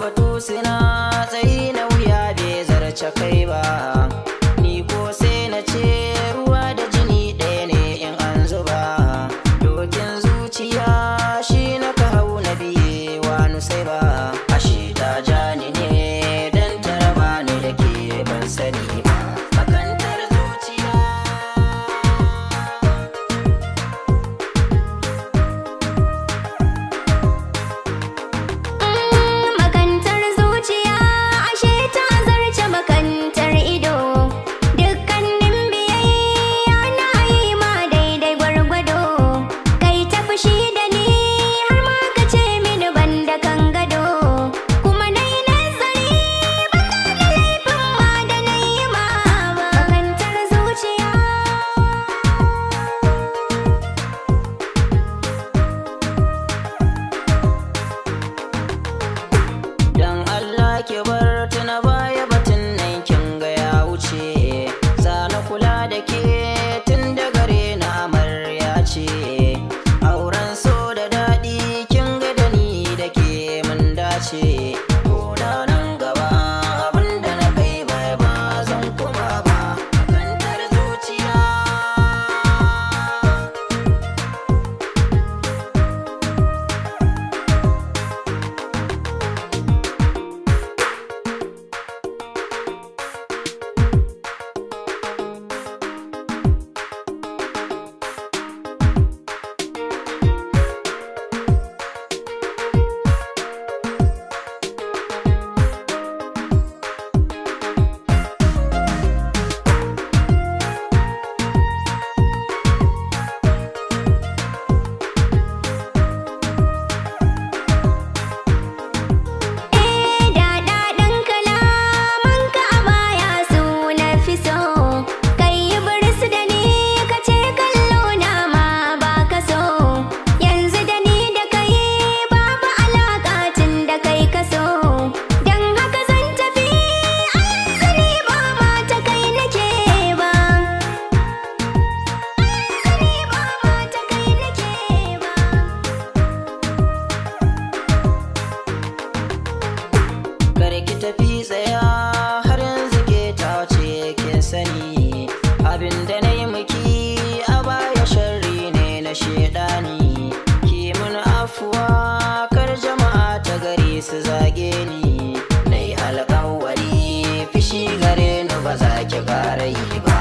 batu suna tsayi na wuya bai zarce kai ba. Ni ko sai na ce ruwa da jini ɗaya ne in an zuba. Dokin zuciya shi na ka hau na biye wa nusai ba. Ashe ta ja ni ne dan ta raba ni da ke ban sani ba. Makantar zuciya. Makantar zuciya ashe ta zarce makantar ido. Dukkanin biyayya na yi ma daidai gwargwado. Kai ta fushi da ni har ma ka ce mini ban da kan gado. Kuma na yi nazari ban gane laifin ma da na yi ma ba. Makantar zuciya. Dan Allah ki bar tuna baya batun nan kin ga ya wuce. Zana kula da ke tun da gare na amarya ce. Auren so da daɗi kin ga da ni da ke mun dace. Ko da nan gaba abinda na kai baya ba zan kuma ba. Makantar zuciya. Daɗaɗan kalamanka a baya su na fi so. Kai yi biris da ni ka ce kallo na ma ba ka so. Yanzu da ni da kai babu alaƙa tun da kai ka so. Don haka zan tafi a yanzu ni ba ma ta kai nake ba. A yanzu ni ba ma ta kai nake ba. Kar ki tafi tsaya har yanzu ke ta ce kin sani. Abinda na yi miki a baya sharri ne na shedani. Ki mun afuwa kar jama'a ta gari su zage ni. Na yi alƙawari fishi gare ni ba za ki ƙara yi ba.